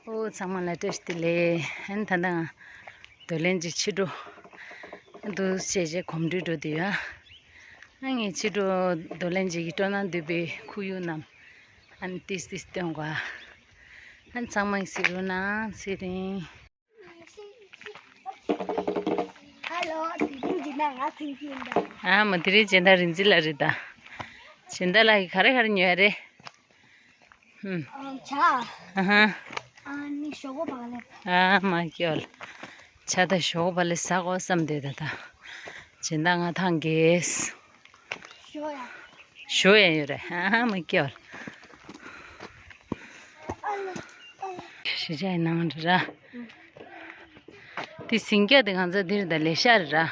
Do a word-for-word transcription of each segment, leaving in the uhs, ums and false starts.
ཨོ་ཚང་མ་ལ་བཀྲ་ཤིས་བདེ་ལེགས། ཨན་ད་ལྟ་ང་རྡོར་གླིང་གི་ཕྱི་དྲོ་འདུག་བྱས་བྱས་གོམ་བགྲོད་འགྲོ་དུས་ཡ། ཨ་ངས་ཕྱི་དྲོ་རྡོར་གླིང་གི་སྤྲོ་སྣང་འདུས་པའི་ཁོར་ཡུག་རྣམས་ཨན་ཏིས་ཏིས་སྟོན་དགོས། ཨན་ཚང་མ་གཟིགས་རོགས་གནང་། ཚེ་རིང་། ཨ་མ་དེ་རིང་སྦྱིན་བདག་རིག་འཛིན་ལགས་རེད་ད། སྦྱིན་བདག་ལགས་ཀྱིས་ག་རེ་ག་རེ་ཉོས་རེད། ཧུམ། ཨ་ཧ། ཨ་མ་སྐྱོལ། ཇ་དང་ཞོག་པ་ལས་ཟ་དགོས་བསམ་བསྡད་ད་ད། སྦྱིན་བདག་ང་ཐང་གེས། ཞོ་ཡང་ཡོད་རེད། ཨ་མ་སྐྱོལ། ཞི་ཅའི་ནང་རེད་ར། དེ་སིང་རྒྱ་དེ་ང་ཚོ་འདིར་ད་ལས་ཤ་རེད་ར།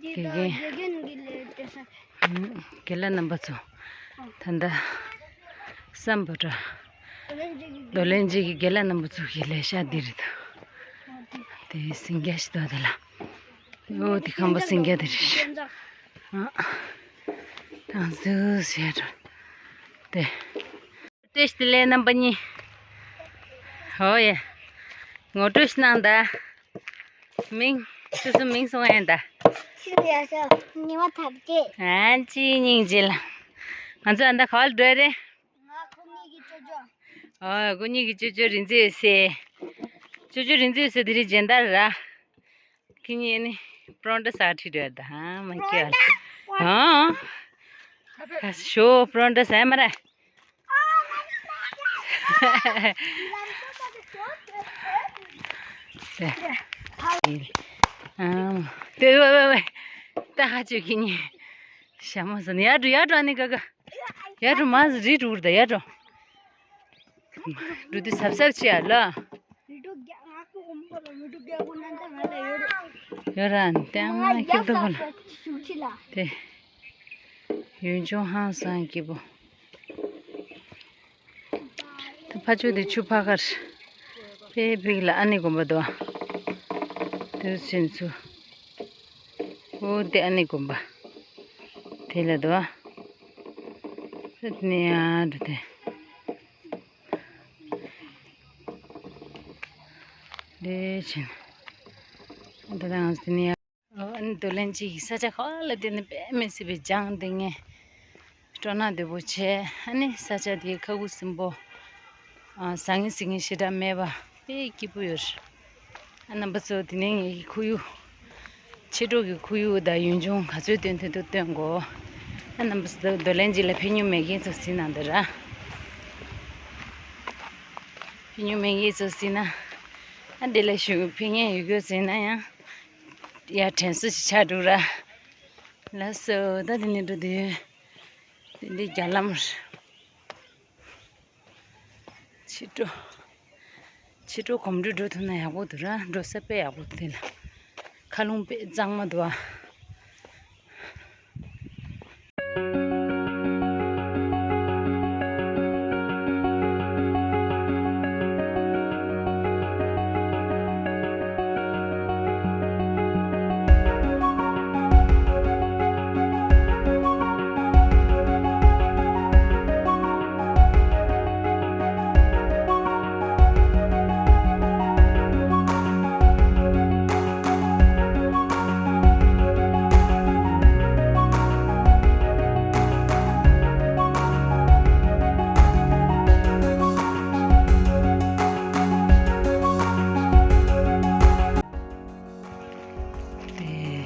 དགེ་རྒན། དགེ་ལགས་རྣམ་པ་ཚོ། ད་ལྟ་སམ་བྷོ་ཊ། རྡོར་གླིང་གི་དགེ་ལགས་རྣམ་པ་ཚོ་གི་ལས་ཤ་འདི་རེད་ད། དེ་སིང་རྒྱ་ཞིག་འདུག་དེ་ལ། ཨོ་དེ་ཁམས་པ་སིང་རྒྱ་དེ་རེད། ཨ། ཐང་ཟུ་ཟེར་རོ། དེ། བཀྲ་ཤིས་བདེ་ལེགས་རྣམ་པ་གཉིས། ཧོ་ཡ། ངོ་སྤྲོད་ཞིག་གནང་ད། མིང་། སོ་སོ་མིང་གསུང་ཡ་ད། ཆི་ཡ་ཤ་ཉི་མ་ཐབས་ཅེས། ཨ་ཅི་སྙིང་རྗེ་ལ། ང་ཚོ་ཨ་མདའ་ག་བར་འགྲོ་རེད། ང་ཁོ་གཉིས་ཀྱི་ཅོ་ཅོ། ཨ་ཁོ་གཉིས་ཀྱི་ཅོ་ཅོ་རིག་འཛིན་ཟེར། ཅོ་ཅོ་རིག་འཛིན་ཟེར་དེ་རིང་སྦྱིན་བདག་ར། ཁྱེད་གཉིས་ནི་པྲོན་ཊ་ཟ་ཁྲིད་འགྲོ་ཡ་ད་ཧ་མ་ཁྱེད་ཨ། ཨ་ཞོ་པྲོན་ཊ་ཟ་ཡ་མ་ར། ཨ་དེ་ཝེ་ཝེ་ཝེ། ད་ཧ་ཅོ་ཁྱེད་གཉིས། ཞྭ་མོ་ཟ་ནི་ཡར་འགྲོ་ཡར་འགྲོ་ཨ་ནི་ག་ག་ཡར་འགྲོ་མ་ཟ་རི་འགྲོ་ར་ད་ཡར་འགྲོ། འགྲོ་དུས་གཟབ་གཟབ་བྱེད་ཡ་ལ། ཡོད་ར་ནི་ལྟད་མོ་སྐྱིད་པོ་ལ། དེ་ཡུལ་ལྗོངས་ཧང་སང་སྐྱིད་པོ། དེ་ཕ་ཆོས་དེ་ཆུ་ཕ་ཁར། དཔེ་ཕིག་ལ་ཨ་ནི་དགོན་པ་འདུག་དེ་ཕྱིན་ཚུ། འོ་དེ་ཨ་ནི་དགོན་པ། དེ་ལ་འདུག་དེ་ནས་ཡར་འགྲོ་དེ། ལས་ཆེན། འདི་དང་འདི་ནི་ཨ་ནི་རྡོར་གླིང་གི་ས་ཆ་ཁག་ལ་བལྟས་ནས་དཔེ་མི་སྲིད་པའི་ལྗང་ལྡིང་ངེ་སྤྲོ་སྣང་དོད་པོ་བྱས། ཨ་ནི་ས་ཆ་དེའི་ཁ་ཁུ་སིམ་པོ། ཨ་ཟང་ངེ་ཟིང་ངེ་ཞེ་དྲག་མེད་པ་དཔེ་སྐྱིད་པོ་ཡོད། ཨ་རྣམ་པ་ཚོ་དེ་ནས་ངེད་ཀྱི་ཁོར་ཡུག་ཕྱི་དྲོ་གི་ཁོར་ཡུག་དང་ཡུལ་ལྗོངས་ག་ཚོད་སྟོན་ཐུབ་ཐུབ་སྟོན་དགོས། ཨ་རྣམ་པ་ཚོ་རྡོར་གླིང་ལྗོངས་ལ་ཕེབས་མྱོང་མེད་མཁན་ཚོ་གཟིགས་གནང་དང་ར། ཕེབས་མྱོང་མེད་མཁན་ཚོ་གཟིགས་ན། ཨ་འདི་ལ་བཞུགས་ཕེབས་མཁན་ཡོད་དགོས་ཟེར་ན་ཡང་། ཡར་དྲན་གསོ་ཞིག་ཆགས་འགྲོ་ར། ལགས་སོ་ད་འདི་ནས་འགྲོ་དུས། འདི་འདི་རྒྱ་ལམ་རེད། ཕྱི་དྲོ། ཕྱི་དྲོ་གོམ་བགྲོད་འགྲོ་ཐུབ་ན་ཡག་པོ་འདུག་ར། འགྲོ་ས་དཔེ་ཡག་པོ་འདུག་དེ་ལ། མཁའ་རླུང་དཔེ་གཙང་མ་འདུག་ཨ། དེ།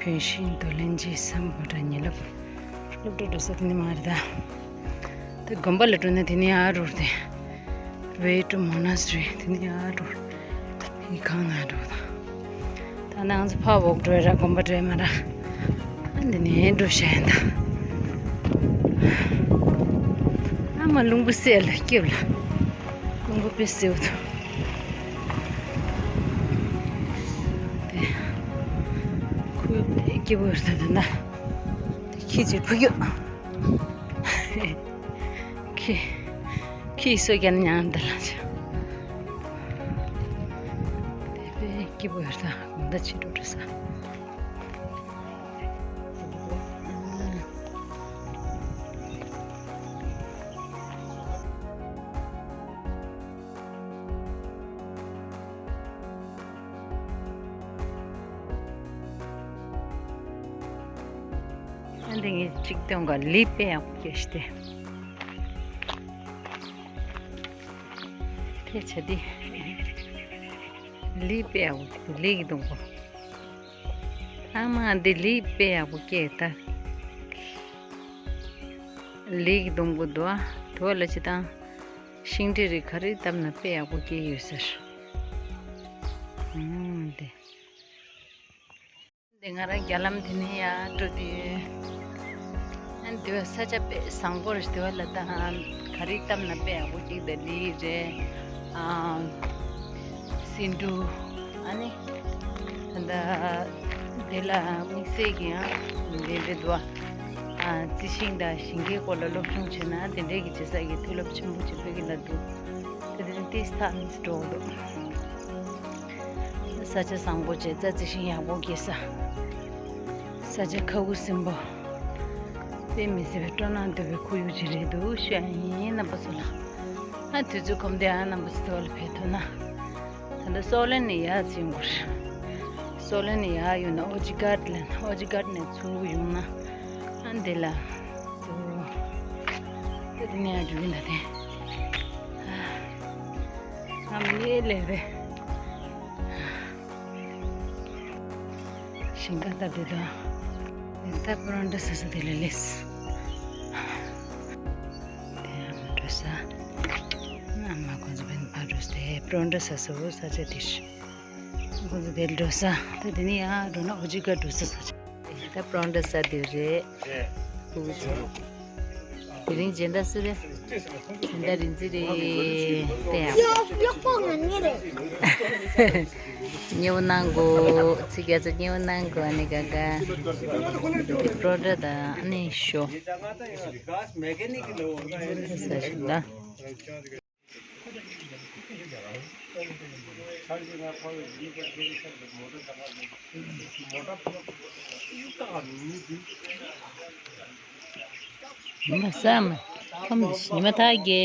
བོན་ཤིང་རྡོར་གླིང་གི་སམ་བྷོ་ཊ་ཉེ་ལམ་སློབ་གྲྭ་འགྲོ་ས་དེ་ནི་མ་རེད་ད། དེ་དགོན་པ་ལ་འགྲོ་ན་དེ་ནི་ཡར་འགྲོ་དེ། Way to monastery དེ་ནི་ཡར་འགྲོ། ཡིག་ཁང་ནང་འགྲོ་ད། ད་ང་ཚོ་ཕར་འོག་འགྲོ་ཡ་ར་དགོན་པ་འགྲོ་ཡ་མ་ར། ཨ་འདི་ནས་འགྲོ་ཤ་ཡ་ད། ཨ་མ་རླུང་བུ་གསལ་ལ་སྐྱིབས་ལ། རླུང་བུ་དཔེ་གསལ་བོ་འདུག་དེ། ཁོ་སྐྱིད་པོ་ཡོད་ས་དེ་འདྲ། དེ་ཁྱི་ཅིག་ཕུ་གུ། ཁྱི། ཁྱི་སོ་རྒྱ་ཉང་འདི་ལ་ཆ། དེ་དཔེ་སྐྱིད་པོ་ཡོད་ས་གང་ལྟར་ཕྱི་དྲོ་འགྲོ་ས། འདི་ངས་གཅིག་སྟོན་ག་ལི་དཔེ་ཡག་པོ་སྐྱེས་ཏེ། དེ་བྱ་དེ། ལི་དཔེ་ཡག་པོ། ལི་གི་སྡོང་པོ། ཨ་མ་འདི་ལི་དཔེ་ཡག་པོ་སྐྱེས་ད། ལི་གི་སྡོང་པོ་འདུག་ཨ། དུ་བ་ལ་ཅི་དང་། ཤིང་འབྲས་རིགས་ག་རེ་བཏབ་ན་དཔེ་ཡག་པོ་སྐྱེས་ཡོད་ཟེར། ཨུམ་འདི། འདི་ང་རང་རྒྱ་ལམ་དེ་ནས་ཡར་འགྲོ་དུས། ཨ་ནི་དེ་བས་ས་ཆ་དཔེ་བཟང་པོ་རེད། དེ་བས་ལ་ད་ག་རེ་བཏབ་ན་དཔེ་ཡག་པོ་གཅིག་ད་ལི་རེད། ཨ། སེ་འབྲུ། ཨ་ནི། ད་ལྟ་དེ་ལ་དམིགས་བསལ་གྱི་ཡང་དེ་འདྲ་འདུག་ཨ། རྩི་ཤིང་དང་ཞིང་ཁའི་སྐོར་ལ་སློབ་སྦྱོང་བྱས་ན་དེ་འདྲའི་གི་བྱེད་ས་གི་མཐུ་རླབས་ཆེན་པོ་ཅིག་བོད་ཀྱི་ལ་འདུག་དེ་དེ་ནི་ཏིས་ཐ་ནིས་འགྲོ་འདུག་ས་ཆ་བཟང་པོ་བྱས། རྩྭ་རྩི་ཤིང་ཡག་པོ་སྐྱེས་ས། ས་ཆ་ཁ་ཁུ་སིམ་པོ། དཔེ་མི་སྲིད་པའི་སྤྲོ་སྣང་དོད་པའི་ཁོར་ཡུག་ཅིག་རེད་འདུག་ཞུ་ཡ་ཡིན་རྣམ་པ་ཚོ་ལ། ཨ་དུས་ཚོད་ཁོམ་དུས་ཨ་རྣམ་པ་ཚོ་དེ་བ་ལ་ཕེབས་ཐུབ་ན། ད་ལྟ་སོག་ལན་ནས་ཡར་ཕྱིན་དགོས། སོག་ལན་ནས་ཡར་ཡོང་ན་ཨོ་ཇི་གྷར་ལན། ཨོ་ཇི་གྷར་ནས་ཚུར་ཡོང་ན། ཨ་འདི་ལ། ད་དེ་ནས་ཡར་འགྲོ་གི་ན་དེ། ཨ། ཨ་མི་ལས་རེད། ཞིང་ཁ་ལྟ་དེ་དང་། ད་པོ་རོན་ཊ་ཟ་ས་དེ་ལ་སླེབས། དེ་ཨ་མ་འགྲོ་ས། ཨ་མ་ཁོང་ཚོ་བན་ཕ་འགྲོ་ས་དེ་པོ་རོན་ཊ་ཟ་ས་བོ་ས་ཆ་དེ་ཤི། ཁོང་ཚོ་དེ་འགྲོ་ས། ད་དེ་ནས་ཡར་འགྲོ་ན་ཨོ་ཇི་གྷར་འགྲོ་ས་ས་ཆ། ད་པོ་རོན་ཊ་ཟ་དེ་རེད། ཀུ་ཀུ་ཚོ། དེ་རིང་སྦྱིན་བདག་སུ་རེད། སྦྱིན་བདག་རིག་འཛིན་རེད། ཏེ་ཡ། གཡོག་པོ་ང་ངེ་རེད། ཉེ་བོ་གནང་གོ། ཚིག་རྒྱ་མཚོ་ཉེ་བོ་གནང་གོ། ཨ་ནི་ག་ག་པོ་རོན་ཊ་དང་ཨ་ནི་ཞོ། ས་ཞིག་ལ། མ་ས་མ་ཁམས་ཉི་མ་ཐག་གི།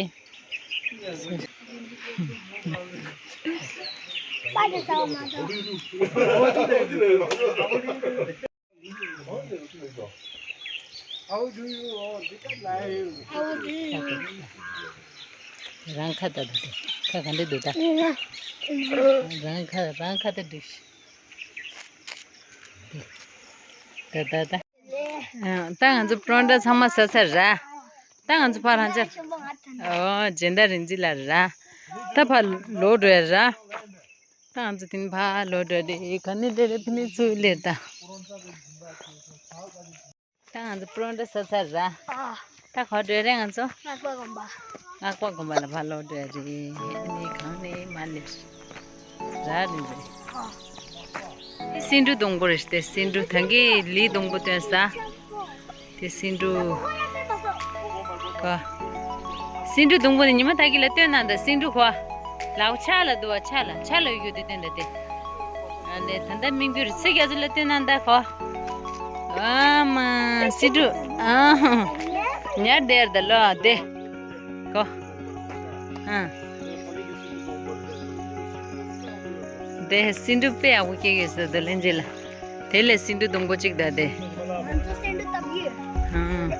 How do you all become like? How do you? རང་ཁ་ད་འདུག་སྟེ། ཁ་ག་འདྲ་འདུག་ད། རང་ཁ་རང་ཁ་ད་འགྲིག་ཤི། ད་ད་ད། ད་ང་ཚོ་པོ་རོན་ཊ་ཚང་མ་ཟ་ཚར་ར། ད་ང་ཚོ་ཕར་ལྷང་ཆ། ཨོ་སྦྱིན་བདག་རིག་འཛིན་ལགས་ར། ད་ཕར་ལོག་འགྲོ་ཡ་ར། ད་ང་ཚོ་དེ་ནས་ཕར་ལོག་འགྲོ་དེ་ག་ནས་སླེབས་རེད། ཕ་ནས་ཚུར་སླེབས་ད། ད་ང་ཚོ་པོ་རོན་ཊ་ཟ་ཚར་ར། ཨ། ད་ག་པར་འགྲོ་རེད་ང་ཚོ། སྔགས་པ་དགོན་པ། སྔགས་པ་དགོན་པ་ལ་ཕར་ལོག་འགྲོ་རེད། ཨ་ནི་གང་ནས་མར་སླེབས་ར་རེད་རེད། ཨ། དེ་སེ་འབྲུ་སྡོང་པོ་རེད་དེ། སེ་འབྲུ། ད་གིན་ལིའི་སྡོང་པོ་སྟོན་ས། དེ་སེ་འབྲུ། ཀ། སེ་འབྲུ་སྡོང་པོ་ནི་ཉི་མ་ད་གིན་ལ་སྟོན་ན་ད་སེ་འབྲུ་གོ། ལའོ་ཕྱག་ལ་འདུག་བ། ཕྱག་ལ་ཕྱག་ལ་ཡོད་རྒྱུ་དེ་སྟོན་ད་དེ། ཨ་ལེ་ད་ལྟ་མིག་འབྱོར་ཚིག་རྒྱ་མཚོ་ལ་སྟོན་ན་ད་གོ། ཨ་མ་སེ་འབྲུ། ཨ་ཧ། ཉར་དེར་ད་ལོ་དེ། གོ། ཨ། དེ་སེ་འབྲུ་དཔེ་ཡག་པོ་སྐྱེ་གི་ཟེར་ད་ལན་རྗེས་ལ། དེ་ལས་སེ་འབྲུ་སྡོང་པོ་གཅིག་ད་དེ། ང་ཚོ་སེ་འབྲུ་བཏབ་ཡོད། ཨང་།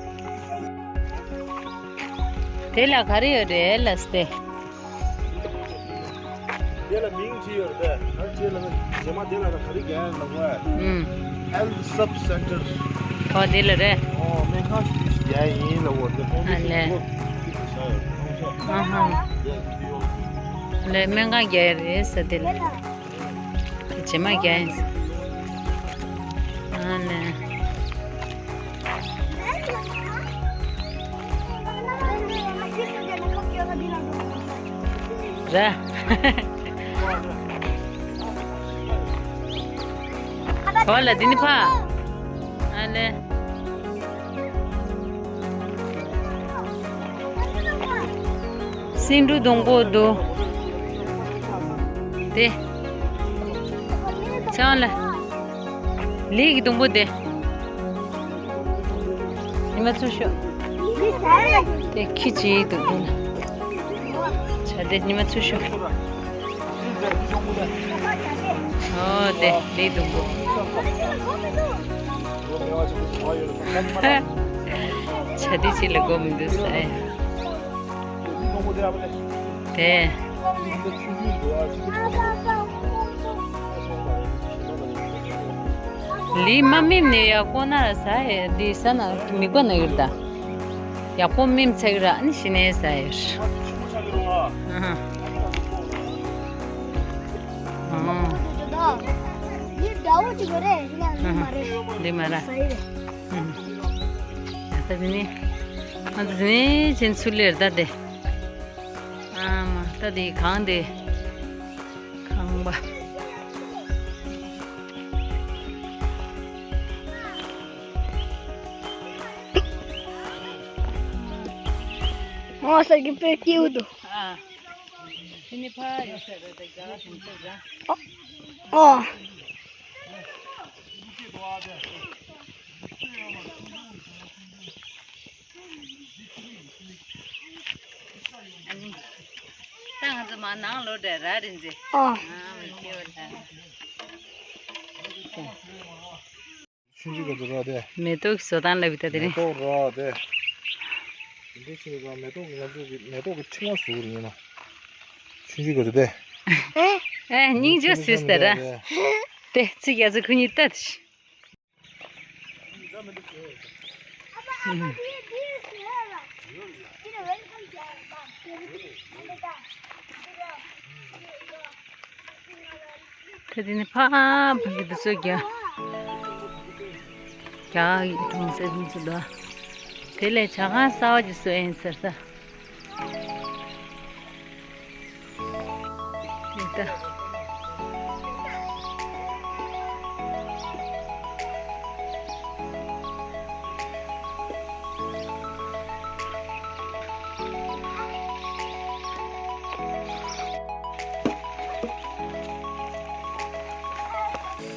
དེ་ལ་ག་རེ་ཡོད་རེད་ལབ་སྟེ། དེ་ལ་མིང་ཅི་ཡོད་རེད། ཨ་ཅེ་ལ་རྗེས་མ་དེ་ལ་ག་རེ་རྒྱག་ཡ་ལབ་པ། ཨུམ། Health Sub Center། ཨོ་དེ་ལ་རེད། ཨོ་སྨན་ཁང་ཞིག་རྒྱག་ཡ་ཡིན་ལབ་པ་དེ་ཁོང་ཚོ། ཨ་ལེ། ཨ་ཧ། ལེ་སྨན་ཁང་རྒྱག་ཡ་རེད་ཟེར་དེ་ལ། རྗེས་མ་རྒྱག་ཡིན། ཨ་ནི། ར། གོ་ལ་འདི་ནི་ཕ། ཨ་ནི། སེ་འབྲུ་སྡོང་པོ་འདུག་དེ། ཚེ་དབང་ལ། ལིའི་གི་སྡོང་པོ་དེ། ཉི་མ་ཚུར་ཤོག་དེ་ཁྱི་ཅིག་འདུག་དེ་ལ། བྱ་དེ་ཉི་མ་ཚུར་ཤོག་ཨོ་དེ་ལིའི་སྡོང་པོ། ཆ་དེ་ཅི་ལ་གོ་མི་འདུག་ས་ཡ། དེ། ལི་མ་མིམ་ནས་ཡག་པོ་ན་ས་ཡ་འདི་ས་ན་མི་གོ་ན་ཡོད་ད། ཡག་པོ་མིམ་ཚེག་ར་ནི་ཤི་ནས་ས་ཡ། ཨ་ཧ། ཨ་ཧ། འདི་འདྲ་བོ་ཅིག་ཡོད་རེད། ཡིན་ན་ལི་མ་རེད། ལི་མ་ར། ས་ཡ་རེད། ད་དེ་ནི། ང་ཚོ་དེ་ནི་ཅན་ཚུར་ལེར་ད་དེ། ཨ་མ་ད་དེ་གང་དེ། གང་བ། ཨོ་ས་གི་པེ་ཀིའུ་དུ། ཨ། དེ་ནི་ཕ་ཡོད་ས་རེད་དེ་ག་ལ་དུང་ས་ར། ཨོ། ཨ་ནི། ད་ང་ཚོ་མ་ནང་ལོ་འདྲ་ར་རིན་ཟེ། ཨ། ཨ་མི་ཁྱེར་བ་ལ། ཆུང་ཆུང་ག་ཚོད་ར་དེ། མེ་ཏོག་གི་བཟོ་སྟངས་ལབ་ཡི་ད་དེ་མེ་རིང་། ཏོག་ར་དེ། འདི་ཆུང་ཆུང་ག་མེ་ཏོག་གི་ང་ཚོ་གི་མེ་ཏོག་གི་ཕྲེང་བ་བཟོ་གི་རེད་ཉི་མ། ཆུང་ཆུང་ག་ཚོད་དེ། ཨེ། ཨེ་སྙིང་རྗེ་སུས་ཟེར་ར། དེ་ཚིག་ཡ་ཚོ་ཁུ་ཉིད་ལྟ་དེ། ད་དེ་ནི་ཕ་ཕ་གི་འདི་ཚོ་རྒྱ། རྒྱ་གི་གྲོང་གསེབ་འདི་ཚོ་ལ། དེ་ལས་ཇ་ཁང་གསར་བ་ཅིག་བཟོས་ཡིན་ཟེར་ས། འདི་ལྟ།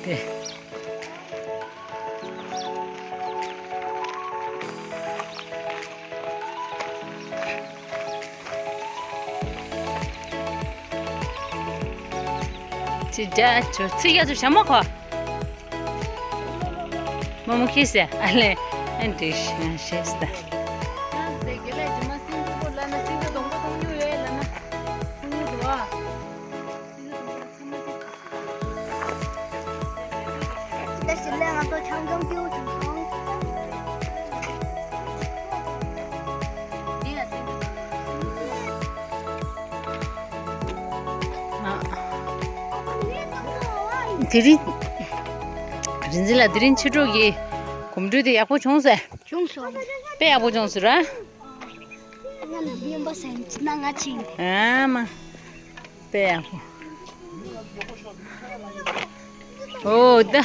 དེ། ཅི་བྱ་ཆུ་ཚིག་ཡ་ཚུ་ཞྭ་མོ་ཁོ། མོ་མོ་ཁྱི་སེ་ཨ་ལེ། ཨན་ཏི་ཤ་ཤེས་ད། དེ་རིང་། རིན་འཛིན་ལགས་དེ་རིང་ཕྱི་དྲོ་གི་གོམ་བགྲོད་དེ་ཡག་པོ་བྱུང་ཟེར། བྱུང་སོང་། དཔེ་ཡག་པོ་བྱུང་ཟེར་ར། ང་ལ་བདེན་པ་ཟེར་ན་ང་ཆིང་། ཨ་མ། དཔེ་ཡག་པོ། ཨོ་ད།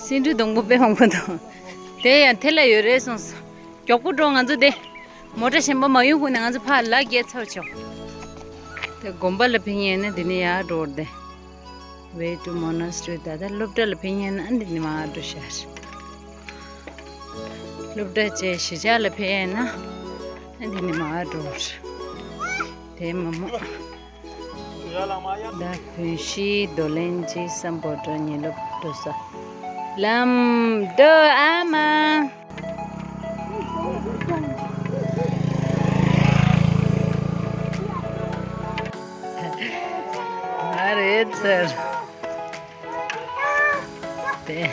སེ་འབྲུ་སྡོང་པོ་དཔེ་མང་པོ་འདུག་དེ་ཡང་དེ་ལ་ཡོད་རེད་གསུངས་སོང་། མགྱོགས་པོ་འགྲོ་ང་ཚོ་དེ། མོ་ཊ་གཞན་པ་མ་ཡོང་གོང་ནས་ང་ཚོ་ཕར་ལ་རྒྱལ་ཚར་ཆོག་དེ་དགོན་པ་ལ་ཕེབས་ཡས་ན་འདི་ནས་ཡར་འགྲོ་བར་དེ། Way to monastery ད་ལྟ་སློབ་གྲྭ་ལ་ཕེབས་ཡས་ན་འདི་ནས་མར་འགྲོ་ཤར། སློབ་གྲྭ་བཅས་གཞིས་ཆགས་ལ་ཕེབས་ཡས་ན་འདི་ནས་མར་འགྲོ་བར། དེ་མ་མོ། ད་བོན་གཞིས་རྡོར་གླིང་རྗེ་སམ་བྷོ་ཊ་ཉིན་སློབ་འགྲོ་ས། ལམ་འགྲོ་ཨ་མ། ཨ་རེད་ཚར། དེ།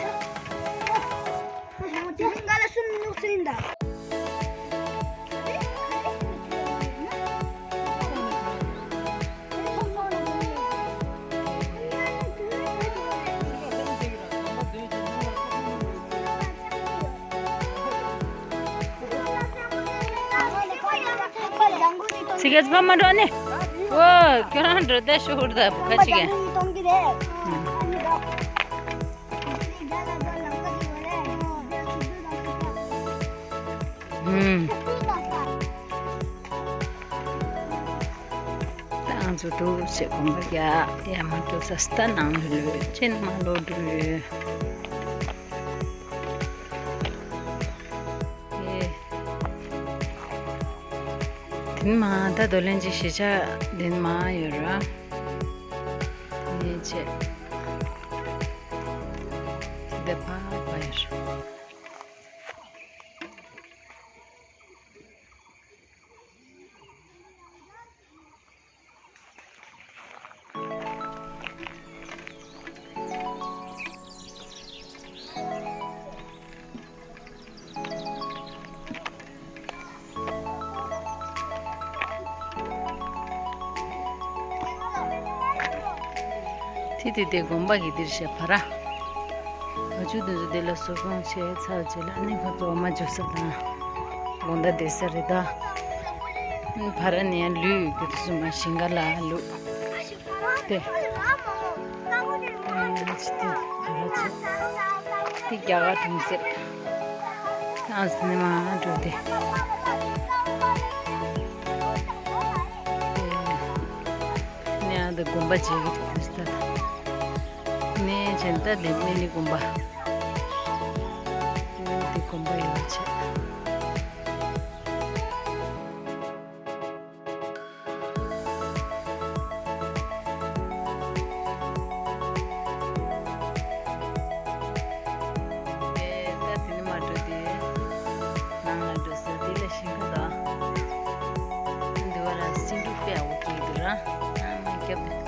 ཚིག་གེ་ཚོ་མ་འགྲོ་ནི། ཨོ། ཁྱོད་རང་འགྲོ་ད་ཤོར་ད་ཁ་ཅིག་གེ། ཨུམ། ཏང་ཚོ་འདུག་ཅེས་དགོངས་པ་རྒྱག་ཡ་མ་གཏོགས་ས་སྟ་ནང་ལོས་ལོས་ཅན་མ་ལོ་འགྲོ་ཡོད། ཨེ། དེ་ནས་མར་ད་རྡོར་གླིང་རྗེ་གཞིས་ཆགས་དེ་ནས་མར་ཡོད་ར། དེ་ནས་ཆེ། དེ་ཕ་ཕ་ཡོད་ར། དེ་དེ་དེ་དགོན་པ་གི་འདིར་བཤད་ཕ་ར། བ་ཕྱུགས་དེ་ཚོ་དེ་ལ་གསོ་སྐྱོང་བྱས་ཚར་རྗེས་ལ་ནི་ཕ་ཚོ་འོ་མ་འཇོག་ས་དང་། དགོང་དག་བསྡད་ས་རེད་ད། ཕ་ར་ནས་ཡང་ལུད་གི་དུས་སུ་མ་ཞིང་ཁ་ལ་ལུད། དེ། ཨ་ཅི་དེ་ཕ་ར་ཚོ། དེ་རྒྱ་གར་གྲོང་གསེབ། ཨ་སི་ནི་མ་འགྲོ་དེ། ནས་ཨ་འདི་དགོན་པ་མཇལ་གི་འདུག་ད། ནས་བྱས་ད་འདི་སྨན་གླིང་དགོན་པ། འདི་དགོན་པ་ཡོད་བྱས། ད་དེ་ནི་མ་འགྲོ་དེ། ནང་ལ་འགྲོ་ས་དེ་ལ་ཞིང་ཁ་དང་། འདི་བ་ལ་སེ་འབྲུ་དཔེ་ཡག་པོ་ཐུག་འདུག་ར། ཨ་མ་སྐྱབས།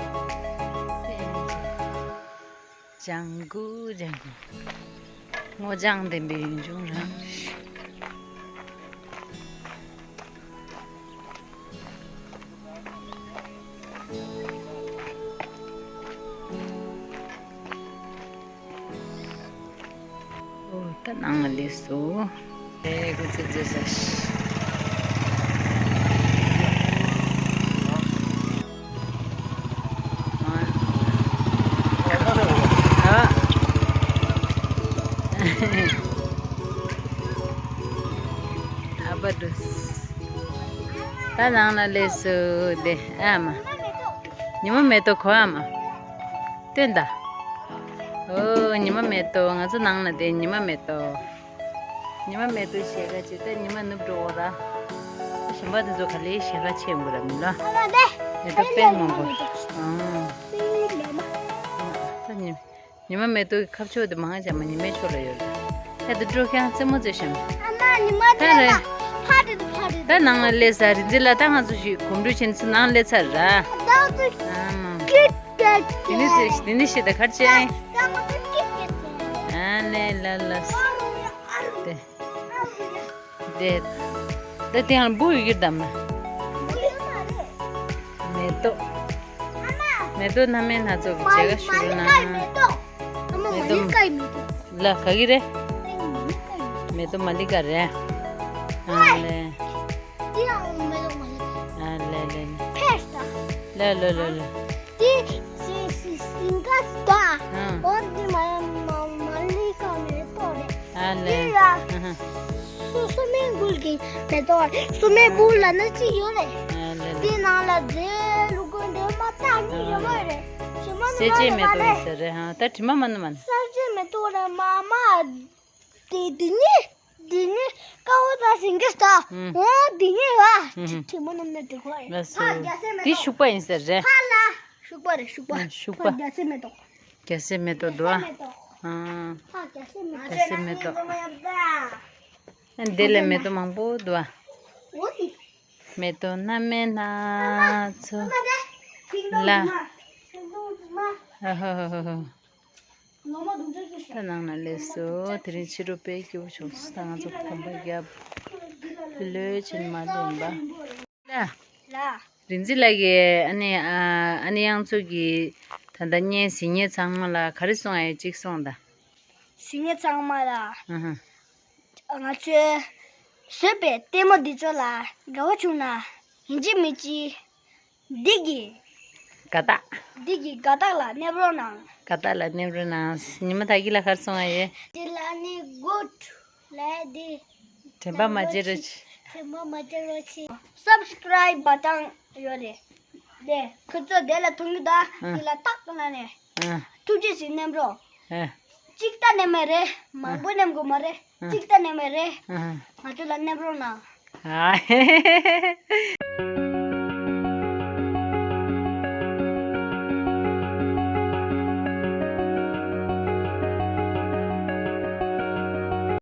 ལྗང་གུ་ལྗང་གུ། སྔོ་ལྗང་ལྡན་པའི་ཡུལ་ལྗོངས་རང་རེད། ཨོ་ད་ནང་ལ་སླེབས་སོང་། ཨེ་ཁོ་ཚོ་རྫོགས་ས་ཤི། ཨ་པ་འགྲོ། ད་ནང་ལ་སླེབས་སོང་། དེ་ཨ་མ། ཉི་མ་མེ་ཏོག་གོ་ཨ་མ། སྟོན་ད། ཨོ་ཉི་མ་མེ་ཏོག་ང་ཚོ་ནང་ལ་དེ་ཉི་མ་མེ་ཏོག་ཉི་མ་མེ་ཏོག་ཞལ་དཀར་བྱས་ད་ཉི་མ་ནུབ་འགྲོ་འོ་ར། གཞན་པ་དེ་ཚོ་ག་ལེ་ཞལ་དཀར་ཆེ་འགོ་ར་མི་ལ། མེ་ཏོག་དཔེ་མང་པོ། ཨང་། ད་ཉི་ཉི་མ་མེ་ཏོག་གི་ཁ་ཕྱོགས་དེ་མང་ཆེ་མ་ཉི་མའི་ཕྱོགས་ལ་ཡོད་རེད། ད་དེ་འགྲོ་ཁྱང་རྩེད་མོ་རྩེ་ཤམ། ཨ་མ་ཉི་མ་ད་དེ་རེད། ལ་ཕ་དེ་དེ་ཕ་དེ་ད་ནང་ལ་སླེབས་ས་རིག་འཛིན་ལ་ད་ང་ཚོ་ཞིག་གོམ་བགྲོད་བྱེད་ནས་ཚུར་ནང་སླེབས་ཚར་ར། ད་ཚོ་ཨ་མ། ཀིག་ཀིག་དེ་ནི་ཚེ་དེ་ནི་ཤེས་ད་གར་ཅན། ཨ་ལེ་ལ་ལ། དེ། དེ། དེ་དེ་ཡང་འབུ་ཡི་གི་དམ། མེ་ཏོག་མེ་ཏོག་སྣ་མིན་སྣ་ཚོགས་ཀྱི་བྱེད་ཀ་ཞུ་རུ་ན། མེ་ཏོག་ལ་ག་གི་རེད། མེ་ཏོག་མ་ལི་ཀ་རེད། ཨ་ལེ། ཨ་ལེ་ལེ་ལེ། ལེ་ལེ་ལེ་ལེ། དེ་སི་སི་སིང་ག་ད། ཨང་། འོ་དེ་མ་མ་མ་ལི་ཀ་མེ་ཏོག་རེད། ཨ་ལེ། དེ་ལ་ཨ་ཧ། སོ་སོ་མེ་འབུལ་གྱི་མེ་ཏོག་རེད། སོ་མེ་འབུལ་ལ་ནི་ཅི་ཡོད་རེད། ཨ་ལེ་ལེ། དེ་ནང་ལ་རྫས་ལུ་གུ་འདྲེ་མ་ད་ནི་ཡོད་མ་རེད། ཞི་མ་ནི་གསེར་མ་ཅན་ནི་མེ་མ་ཏོག་རེད། ཟེར་རེད་ཧ། ད་དྲི་མ་མ་ནི་མ་ནི། གསེར་ཅན་མེ་ཏོག་རེད་མ་མ། དེ་དེ་ནི་དེ་ནི་ཀ་བོ་ད་སིང་གེ་སྟ། ཨུམ། འོ་དེ་ནི་བ། ཨུམ། ཁྲི་མོ་ནམ་ནི་དེ་ཁོ་རེད། ལགས་སོ། ཕ་རྒྱ་སེ་མེ་དེ་ཏོག་ཤུག་པ་ཡིན་ཟེར་རེད། ཕ་ལ་ཤུག་པ་རེད་ཤུག་པ། ཨ་ཤུག་པ། ཕ་རྒྱ་སེ་མེ་ཏོག་རྒྱ་སེ་མེ་ཏོག་འདུག་ཨ། རྒྱ་སེ་མེ་ཏོག་ཨ། ཕ་རྒྱ་སེ་མེ་ཏོག་རྒྱ་སེ་མེ་ཏོག་ཨ་འདི་ལ་མེ་ཏོག་མང་པོ་འདུག་ཨ། འོ་དེ། མེ་ཏོག་སྣ་མིན་སྣ་ཚོགས་ལ། ཨ་ཧ་ཧ་ཧ་ཧ། ད་ནང་ན་སླེབས་སོ། དེ་རིང་ཕྱི་དྲོ་དཔེ་སྐྱིད་པོ་བྱུང་སོང་། ད་ང་ཚོ་གོམ་པ་རྒྱབ། ལོས་ཕྱིན་མ་ལོན་པ། ལ། ལ། རིག་འཛིན་ལགས་ཀྱིས་ཨ་ནེ་ཨ་ཨ་ནེ་གཡང་མཚོ་གིས་ད་ལྟ་བརྙན་གཟིགས་མཁན་ཚང་མ་ལ་ག་རེ་གསུང་ཨ་ཡོད་ཅིག་གསུངས་དང་། གཟིགས་མཁན་ཚང་མ་ལ། ཨ་ཧ། ང་ཚོའི་བཟོས་པའི་ལྟད་མོ་འདི་ཚོ་ལ་དགའ་བོ་བྱུང་ན་ཡིན་གཅིག་མིན་གཅིག་འདི་གི་དགའ་རྟགས། འདི་གི་དགའ་རྟགས་ལ་གནོན་རོགས་གནང་། དགའ་རྟགས་ལ་གནོན་རོགས་གནང་། ཉི་མ་ད་གི་ལ་གར་སོང་ཨ་ཡེ། དེ་ལ་ནི་good ལ་དེ། དྲན་པ་མ་བརྗེད་རོགས་གྱིས། དྲན་པ་མ་བརྗེད་རོགས་གྱིས། Subscribe button ཡོད་རེད། དེ་ཁོ་ཚོ་དེ་ལ་མཐོང་གི་ད། ཨ། དེ་ལ་ཏག་ཏག་ལ་ནས། ཨ། ཐུགས་རྗེ་ཆེ་གནོན་རོགས། ཨ། གཅིག་ད་ནས་མ་རེད། མང་པོ་ནས་དགོས་མ་རེད། ཨ། གཅིག་ད་ནས་མ་རེད། ཨ། ང་ཚོ་ལ་གནོན་རོགས་གནང་། ཨ།